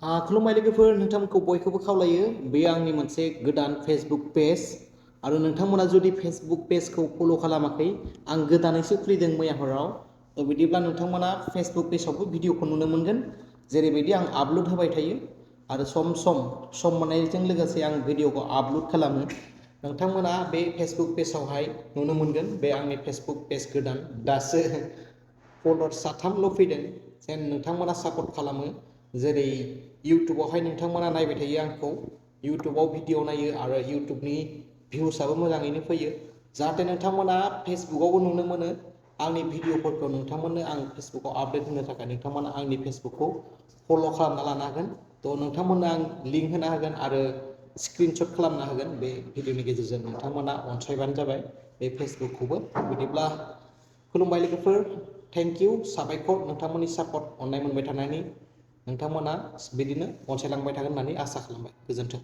खुलुमबाय लोगोफोर नोंथांमोनखौ बयखौबो खावलायो बे आंनि मोनसे गोदान फेसबुक पेज आरो नोंथांमोना जुदि फेसबुक पेजखौ फल' खालामाखै आं गोदानैसो खुलिदों मैया हराव बिदिब्ला नोंथांमोना फेसबुक पेजावबो भिडिअखौ नुनो मोनगोन जेरैबायदि आं आपल'ड होबाय थायो आरो सम मोननायजों लोगोसे आं भिडिअखौ आपल'ड खालामो नोंथांमोना बे फेसबुक पेजावहाय नुनो मोनगोन बे आंनि फेसबुक पेज गोदान दासो फल'वार्स 3ल' फैदों जेन नोंथांमोना सापर्ट खालामो जेरै इउटुबावहाय नोंथांमोना नायबाय थायो आंखौ इउटुबाव भिडिअ नायो आरो इउटुबनि भिउसआबो मोजाङैनो फैयो जाहाथे नोंथांमोना फेसबुकआवबो नुनो मोनो आंनि भिडिअफोरखौ नोंथांमोननो आं फेसबुकआव आपडेट होनो थाखाय नोंथांमोना आंनि फेसबुकखौ फल' खालामना लानो हागोन थ' नोंथांमोननो आं लिंक होना होगोन आरो स्क्रिनशट खालामना होगोन बे भिडिअनि गेजेरजों नोंथांमोना अनसायबानो जाबाय बे फेसबुकखौबो बिदिब्ला खुलुमबाय लोगोफोर थेंक इउ साबायखर नोंथांमोननि सापर्ट अननाय मोनबाय थानायनि नोंथांमोना बिदिनो अनसायलांबाय थागोन होननानै आसा खालामबाय गोजोन्थों।